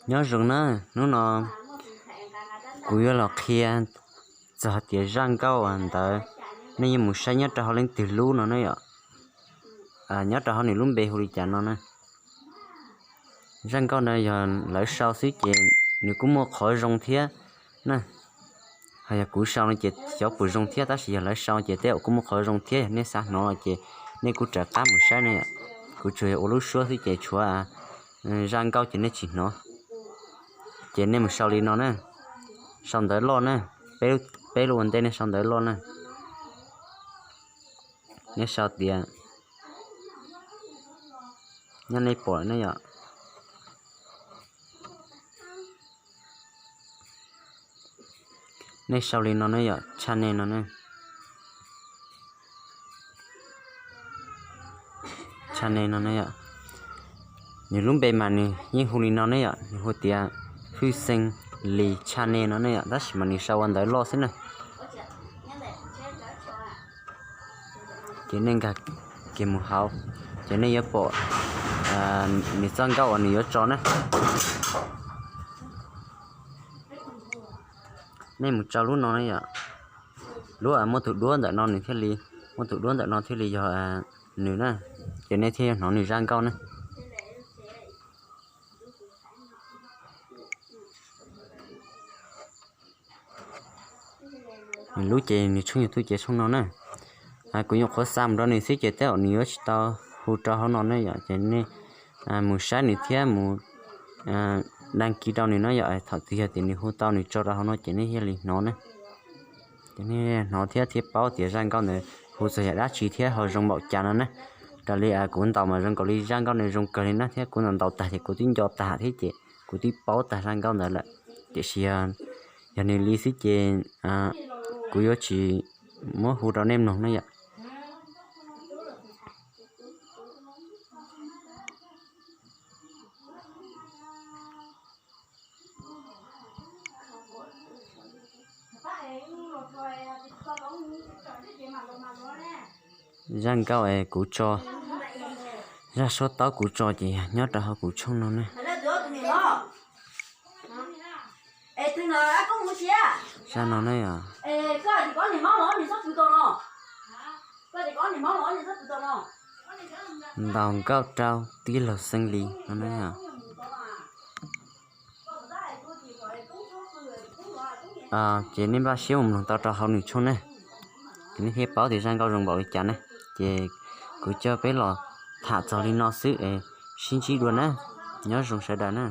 Nyob zoo na, hnub no kuv yuav los qhia txog hais tias zaj nkauj ntawd nej yuav mus saib nyob rau hauv leej twg lub no ne yom. Nyob rau hauv nws lub npe hu li cas no na. Zaj nkauj no yog lawv sau xwb ces nws kuj muaj qhov zoo thiab na. Ho yog kuv sau no ces xyov puas zoo thiab, tab sis yog lawv sau ces tej zaum kuj muaj qhov zoo thiab, yog nej xav hnov los ces nej kuj rov qab mus saib ne yom. Kuv tsuas yog ua lub suab xwb ces tshuav zaj nkauj ces nej tsis hnov. Ces nej mus sau li no na, sau ntawv loj na, peb lub ua ntej nej sau ntawv loj na. Nej sau tias, nyob nej pom ne yom. Nej sau li no ne yom, channel no ne. Channel no ne yom. Nws lub npe mas nws yeej hu li no ne yom, nws hu tias Hwj Xees Lis channel no ne yom, tab sis mas nws sau ua ntawv loj xwb na. Ces nej nkag kiag mus hauv, ces nej yuav pom nws txoj nkauj uas nws yuav tso na. Nej mus tso lub no ne yom. Lub muaj tus duab ntawm no nws thiaj li, muaj tus duab ntawm no thiaj li yog nws na. Ces nej thiaj yuav hnov nws zaj nkauj na. Nws lub ces nws tshooj YouTube ces tshooj no na. Kuv nyuam qhuav xa mus rau nws xwb ces tej zaum nws yuav tsis tau hu rau hauv no ne yom, ces nej mus saib nws thiab mus đăng ký rau nws no yom, thaum twg yog tias nws hu tau nws tso rau hauv no ces nej thiaj li hnov na. Ces nej hnov thiab thiaj paub tias zaj nkauj ntawd hu txog yam dab tsi thiab ho zoo npaum cas no na. Raws li kuv ntaus mas zoo nkaus li zaj nkauj ntawd zoo kawg li na, thiab kuv ntaus ntaus tag ces kuv twb nco tag thiab ces kuv twb paub tag zaj nkauj ntawd lawm. Tiam sis yog nws li xwb ces kuv yuav tsis muab hu rau nej mloog ne yom. Zaj nkauj es kuv tso, zaj suab taub kuv tso ces nyob rau hauv kuv tshooj no ne. Zaj no ne, ntaus nkauj rau tij laug Xeeb Lis no ne. Ces nej npaj siab mus mloog tau rau hauv nws tshooj ne, ces nej thiaj paub tias zaj nkauj zoo npaum li cas ne. Ces kuv coj peb los tham txog li no xwb es sib ntsib dua na. Nyob zoo sawv daws na.